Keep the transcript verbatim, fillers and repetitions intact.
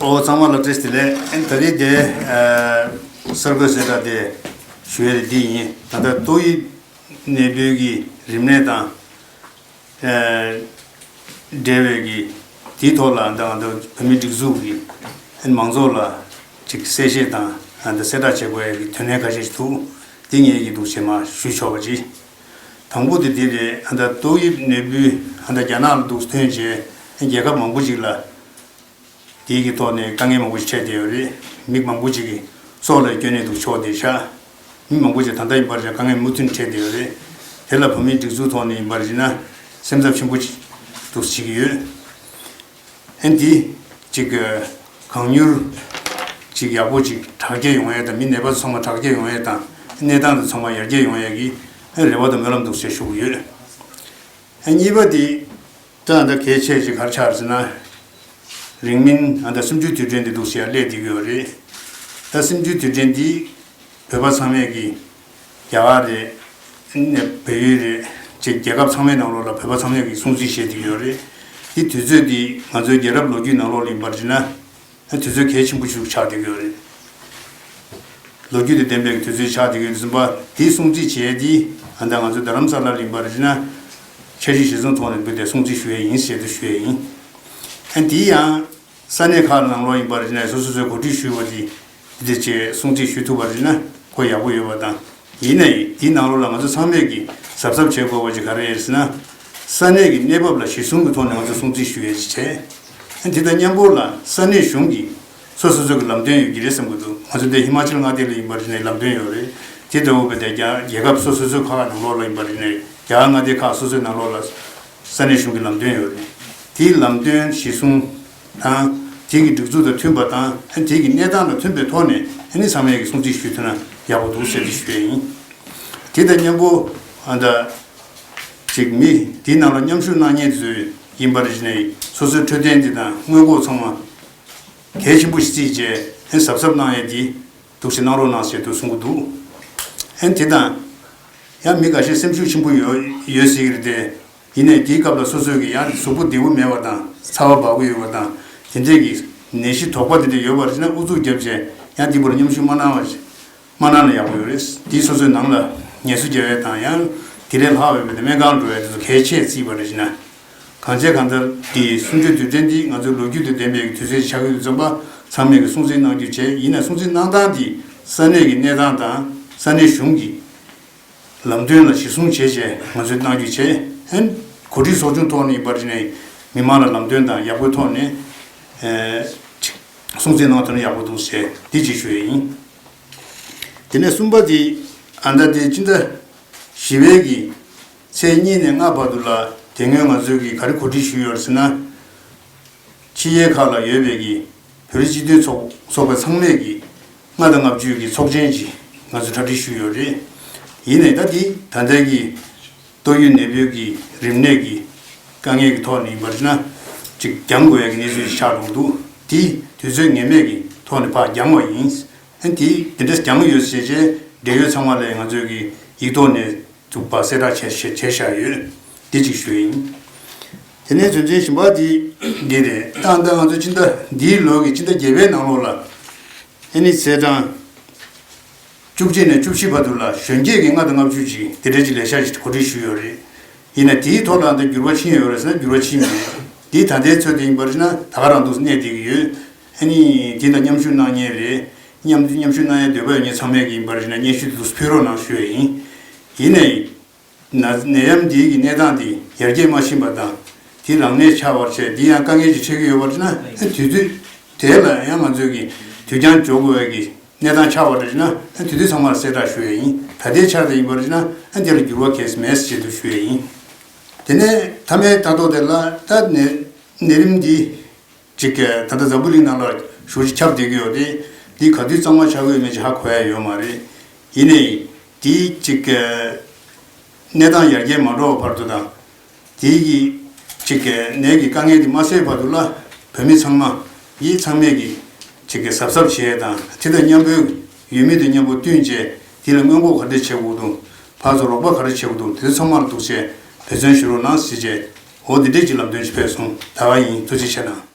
ཨོ་ཚང་མ་ལ་བཀྲ་ཤིས་བདེ་ལེགས། ཨ་ནི་ད་རེས་དེ་ཨ་གསར་འགོད་གསལ་བསྒྲགས་དེ་ཞུ་ཡས་དེ་འདི་ཡིན། ད་ལྟ་ཏོག་དབྱིབས་ནད་འབུའི་གི་རིམས་ནད་དང་ཨ་འབྲེལ་བའི་གི་དེའི་ཐོག་ལ་ད་ང་ཚོ་བོད་མིའི་སྒྲིག་འཛུགས་ཀྱི་ཨ་ནི་མང་ཚོགས་ལ་ཅིག་གསལ་བཤད་དང་ཨ་ད་གསལ་བསྒྲགས་བྱེད་དགོས་ཡས་ཀྱི་དོན་གནད་ཁ་ཤས་ཤིག་འདུག་དེ་ངས་ཀྱི་འདུག་བྱས་མ་ཞུས་ཆོག་པ་ཅིག་དང་པོ་དེ་འདི་རེད། ཨ་ད་ཏོག་དབྱིབས་ནད་འབུ་ཨ་ད་རྒྱ་ནག་ལ་འདུག་ཐོན་རྗེས་རྒྱལ་ཁབ་མང་པོ་ཅིག་ལ་དེའི་གི་ཐོག་ནས་དཀའ་ངལ་མང་པོ་ཞིག་འཕྲད་བསྡད་ཡོད་རེད། མི་མང་པོ་ཅིག་གི་སྲོག་ལ་སྐྱོན་ནས་འདུག་ཆོག་བསྡད་ཤག་མི་མང་པོ་ཅིག་ད་ལྟ་ཡིན་པར་ཡང་དཀའ་ངལ་མུ་མཐུད་འཕྲད་བསྡད་ཡོད་རེད། དེ་ལ་བོད་མིའི་སྒྲིག་འཛུགས་ཐོག་ནས་ཡིན་པར་བྱས་ན་སེམས་འཚབ་ཆེན་པོ་ཅིག་འདུག་བྱེད་ཀྱི་ཡོད། ཨ་ནི་འདི་ཅིག་གང་མྱུར་ཅིག་ཡག་པོ་ཅིག་དྲག་སྐྱེད་ཡོང་ཡས་དང་མི་ནད་པ་ཚང་མ་དྲག་སྐྱེད་ཡོང་ཡས་དང་གནས་སྟངས་དེ་ཚང་མ་ཡར་རྒྱས་ཡོང་ཡས་ཀྱི་རེ་བ་དང་སྨོན་ལམ་འདུག་ཟེར་ཞུ་གི་ཡོད། ཨ་གཉིས་པ་དེ་ད་ད་གལ་ཆེ་ཅིག་ག་རེ་ཆགས་ཟེར་ན། རིང་མིན་ཨ་ད་གསུམ་བཅུའི་དུས་དྲན་དེ་འདུག་ཟེར་ཡ་སླེབས་བསྡད་ཀྱི་ཡོད་རེད། ད་གསུམ་བཅུའི་དུས་དྲན་འདི་བོད་པ་ཚང་མས་ཀྱི་རྒྱ་གར་རེད། ཨ་ནི་བལ་ཡུལ་རེད། ཅིག་རྒྱལ་ཁབ་ཚང་མའི་ནང་ལོགས་ལ་བོད་པ་ཚང་མས་ཀྱི་སྲུང་བརྩི་བྱེད་བསྡད་ཀྱི་ཡོད་རེད། འདི་དུས་ཚོད་འདི་ང་ཚོའི་རྒྱལ་རབས་ལོ་རྒྱུས་ནང་ལོགས་ལ་ཡིན་པར་བྱས་ན། དུས་ཚོད་གལ་ཆེན་པོ་ཞིག་ཆགས་བསྡད་ཀྱི་ཡོད་རེད། ལོ་རྒྱུས་དང་ལྡན་པའི་དུས་ཚོད་ཆགས་བསྡད་ཀྱི་ཡོད་དུས་ཙམ་པ་དེའི་སྲུང་བརྩི་བྱས་ཏེ་ཨ་ད་ང་ཚོ་རྡ་རམ་ས་ལར་ཡིན་པར་བྱས་ན་འཆར་གཞི་གཞིར་བཟུང་ཐོག་ནས་འབུལ་ཏེ་སྲུང་བརྩི་ཞུ་ཡས་ཡིན་ཞེས་དུ་ཞུ་ཡས་ཡིན། ཨ་དེ་ཡང་ས་གནས་ཁག་ནང་ལོགས་ཡིན་པར་བྱས་ན་སོ་སོ་སོའི་གོ་སྒྲིག་ཞུས་པ་དེ་དེ་བྱས་སྲུང་བརྩི་ཞུ་ཐུབ་པར་བྱས་ན་ཁོ་ཡག་པོ་ཡོད་པ་དང་། ཡིན་ན་ཡིན་དེའི་ནང་ལོགས་ལ་ང་ཚོ་ཚང་མས་ཀྱིས་གཟབ་གཟབ་བྱེད་དགོས་པ་ཅིག་ག་རེ་རེད་ཟེར་ན། ས་གནས་ཀྱི་གནས་བབ་ལ་གཞི་བཟུང་གི་ཐོག་ནས་ང་ཚོ་སྲུང་བརྩི་ཞུ་ཡས་ཅིག་བྱས། དེ་དང་མཉམ་པོ་ལ་ས་གནས་གཞུང་གིས་སོ་སོ་སོ་གི་ལམ་སྟོན་ཡོད་ཀྱི་རེད་བསམ་གྱི་འདུག་ང་ཚོ་འདི་ཧི་མ་ཅལ་མངའ་སྡེ་ལ་ཡིན་པར་བྱས་ནས་ལམ་སྟོན་ཡོད་རེད། དེ་ལྟ་བུ་བས་ཏེ་རྒྱ་རྒྱལ་ཁབ་སོ་སོ་སོའི་ཁག་ནང་ལོགས་ལ་ཡིན་པར་བྱས་ནས་རྒྱ་གར་མངའ་སྡེ་ཁག་སོ་སོའི་ནང་ལོགས་ལ་ས་གནས་གཞུང་གི་ལམ་སྟོན་ཡོད་རེད། དེའི་ལམ་སྟོན་གཞི་བཟུང་དང་དེ་གི་སྒྲིག་འཛུགས་དང་མཐུན་པ་དང་དེ་གི་གནས་སྟངས་དང་མཐུན་པའི་ཐོག་ནས་ཨ་ནི་ཚང་མས་ཀྱི་སྲུང་བརྩི་ཞུས་ཐུབ་ན་ཡག་པོ་འདུག་ཟེར་ཏེ་ཞུ་ཡས་ཡིན། དེ་དང་མཉམ་པོ་ཨ་ད་ཅིག་མི་དེའི་ནང་ལ་མཉམ་ཞུགས་གནང་མཁན་ཚོས་ཡིན་པར་བྱས་ནས་སོ་སོའི་འཕྲོད་བསྟེན་དེ་དང་སྔོན་འགོག་ཚང་མ་གལ་ཆེན་པོ་ཞིག་བརྩིས་རྗེས་ཨ་གཟབ་གཟབ་གནང་ཡས་དེ་འདུག་སེ་གནང་རོགས་གནང་ཟེར་དུ་གསུང་གི་འདུག་ཨ་དེ་དང་ཡང་མི་འགའ་ཤས་སེམས་ཤུགས་ཆེན་པོ་ཡོད་ཡོད་སྲིད་ཀྱི་རེད་དེ། ཡིན་ནའི་དེའི་སྐབས་ལ་སོ་སོས་ཀྱི་ཡང་གཟུགས་པོ་བདེ་པོ་མེད་པ་དང་ཚ་བ་འབར་གྱི་ཡོད་པ་དང་དེ་འདྲས་ཀྱི་ནད་གཞི་དོགས་པ་དེ་འདྲས་ཡོད་པ་རེད་ན་ཨུ་ཚུགས་བརྒྱབ་བྱས་ཡང་དེ་བར་མཉམ་ཞུགས་མ་གནང་བ་ཞིག་མ་གནང་ན་ཡག་པོ་ཡོད་རེད། དེས་སོ་སོའི་ནང་ལ་ངལ་གསོ་རྒྱག་ཡས་དང་ཡང་དེ་ལས་ལྷག་པའི་སྨན་ཁང་འགྲོ་ཡས་དེ་ཚོ་གལ་ཆེ་བརྩིས་པ་རེད་ན། གང་བྱས་གང་ལྟར་དེ་གསུམ་བཅུའི་དུས་དྲན་འདི་ང་ཚོའི་ལོ་རྒྱུས་དང་ལྡན་པའི་དུས་ཚོད་ཆགས་ཀྱི་ཡོད་ཙམ་པ་ཚང་མས་ཀྱི་སྲུང་བརྩི་གནང་རྒྱུ་བྱས། ཡིན་ན་སྲུང་བརྩི་གནང་སྟངས་འདི་ས་གནས་ཀྱི་གནས་སྟངས་དང་ས་གནས་གཞུང་གི་ལམ་སྟོན་ལ་གཞི་བཟུང་བྱས་བྱས་ང་ཚོས་གནང་རྒྱུ་བྱས། ཨན་གོ་སྒྲིག་ཚོགས་ཆུང་ཐོག་ནས་ཡིན་པར་བྱས་ནས་མི་མང་ལ་ལམ་སྟོན་དང་ཡག་པོའི་ཐོག་ནས་ཨེ་སྲུང་བརྩི་གནང་ཐུབ་ན་ཡག་པོ་འདུག་ཟེར་འདི་གཅིག་ཞུ་ཡས་ཡིན། དེ་ནས་གསུམ་པ་དེ་ཨ་ད་དེ་སྤྱི་ཟླ་བཞི་པའི་གི་ཚེས་གཉིས་ནས་ལྔ་བར་དུ་ལ་དེ་སྔོན་ང་ཚོས་ཀྱི་ག་རེ་གོ་སྒྲིག་ཞུས་ཡོད་ཟེར་ན། ཕྱི་རྒྱལ་ཁག་ལ་ཡོད་པའི་གི་བོད་རིགས་སྤྱི་མཐུན་ཚོགས་ཚོགས་པ་ཚང་མས་ཀྱི་ལྔ་དང་ལྔ་བཅུའི་གི་ཚོགས་ཆེན་ཅིག་ང་ཚོས་གྲ་སྒྲིག་ཞུས་ཡོད་རེད། ཡིན་ནའི་ད་དེ་ད་ལྟའི་གི་ཏོག་དབྱིབས་ནད་འབུའི་གི་རིམས་ནད་ཀྱི་དཀའ་ངལ་གྱི་ཐོག་ནས་ཡིན་པར་ན་ཅིག་འགྱངས་དགོས་ཡ་གི་གནས་ཚུལ་ཞིག་ཆགས་འགྲོ་གི་འདུག་དེ་དུས་ཚོད་ངེས་མེད་ཀྱི་ཐོག་ནས་ཕར་འགྱངས་པ་ཡིན། ཨ་དེ་དེ་འདྲ་འགྱངས་ཡོད་ཟེར་བྱས་འབྲེལ་ཡོད་ཚང་མ་ལ་ང་ཚོས་ཀྱི་ཡིག་ཐོག་ནས་ཐུག་པ་གསལ་བསྒྲགས་བྱས་བྱས་བཞག་ཡོད། འདི་གཅིག་ཞུ་ཡིན། དེ་ནས་དོན་ཚན་བཞི་པ་འདི་འདི་རེད། ཏང་ཏང་ང་ཚོ་སྤྱི་ཟླ་འདིའི་ལོ་གི་སྤྱི་ཟླ་བརྒྱད་པའི་ནང་ལོགས་ལ་ཨ་ནི་ཚེས་གྲངས་བཅུ་གཅིག་ནས་བཅུ་བཞི་བར་དུ་ལ་གཞོན་སྐྱེས་ཀྱི་ལྔ་དང་ལྔ་བཅུ་ཅིག་དེ་འདྲ་ཅིག་ལས་འཆར་ཞིག་གོ་སྒྲིག་ཞུས་ཡོད་རེད། ཡིན་ན་དེའི་ཐོག་ལ་འདི་འགྱུར་བ་ཕྱིན་ཡོད་རེད་ཟེར་ན་འགྱུར་བ་ཕྱིན་མེད། འདི་ད་ལྟའི་ཚོད་དེ་ཡིན་པར་ན་ད་ག་རང་འདུག་གནས་བསྡད་ཀྱི་ཡོད། ཨ་ནི་དེ་ལ་མཉམ་ཞུགས་གནང་མཁན་རེད། མཉམ་མཉམ་ཞུགས་གནང་ཡའི་འདོད་པ་ཡོད་མཁན་ཚང་མས་ཀྱི་ཡིན་པར་ན་སྙན་ཞུ་དེ་ཚོ་ཕུལ་རོགས་གནང་ཞུ་ཡས་ཡིན། ཡིན་ནའི། ན་ནད་ཡམས་འདིའི་གི་གནས་སྟངས་འདི་ཡར་རྒྱས་མ་ཕྱིན་པ་དང་། དེ་རང་གནས་ཆགས་པར་བྱས་འདི་ཡང་དཀའ་ངལ་ཅིག་འཕྲད་ཀྱི་ཡོད་པར་ན་དུས་ཚོད་དེ་ལ་ཡང་ང་ཚོས་ཀྱི་དུས་འགྱངས་འཇོག་དགོས་པའི་གི་གནས་སྟངས་ཆགས་པར་ན་དུས་ཚོད་ཚང་མར་གསལ་བསྒྲགས་ཞུ་ཡས་ཡིན། ད་ལྟའི་ཆར་དུ་ཡིན་པར་ན་དེ་ལ་འགྱུར་བ་གལ་སྲིད་མེད་ཅེས་དུ་ཞུ་ཡས་ཡིན། དེ་ནས་མཐའ་མའི་ལྟ་རྟོག་དེ་ལ་ད་ནད་ནད་རིམས་འདི། གཅིག་གིས་ད་ལྟ་འཛམ་བུ་གླིང་ནང་ལ་ཞེ་པོ་ཅིག་ཁྱབ་བསྡད་ཀྱི་ཡོད་རེད། འདི་ག་དུས་གཙང་མ་ཆགས་ཀྱི་ཡོད་མེད་ཅིག་ཧ་གོ་ཡ་ཡོད་མ་རེད། ཡིན་ནའི་འདི་གཅིག་གིས་གནས་སྟངས་ཡར་རྒྱས་མ་འགྲོ་བར་དུ་དང་། འདི་གི་གཅིག་གིས་ནད་ཀྱི་དཀའ་ངལ་འདི་མ་སེལ་བར་དུ་ལ་བོད་མི་ཚང་མ་ཡིད་ཚང་མས་ཀྱི་གཅིག་གིས་གཟབ་གཟབ་བྱེད་ཡ་དང་དེ་དང་མཉམ་པོའི་ཡུལ་མི་དང་མཉམ་པོ་བསྟུན་བྱས་འདི་ལ་སྔོན་འགོག་ག་འདྲས་བྱེད་དགོས་འདུག་ཕར་ཚུར་རོགས་པ་ག་རེ་བྱེད་དགོས་འདུག་དེ་ཚོ་ཚང་མ་ལ་འདུག་བྱས་འབད་བརྩོན་ཞུ་རོགས་གནང་ཟེར་བྱས་འོ་འདི་འདྲས་ཀྱི་ལམ་སྟོན་ཅིག་ཕེབས་སོང་། ད་ག་ཡིན། ཐུགས་རྗེ་ཆེ་གནང་།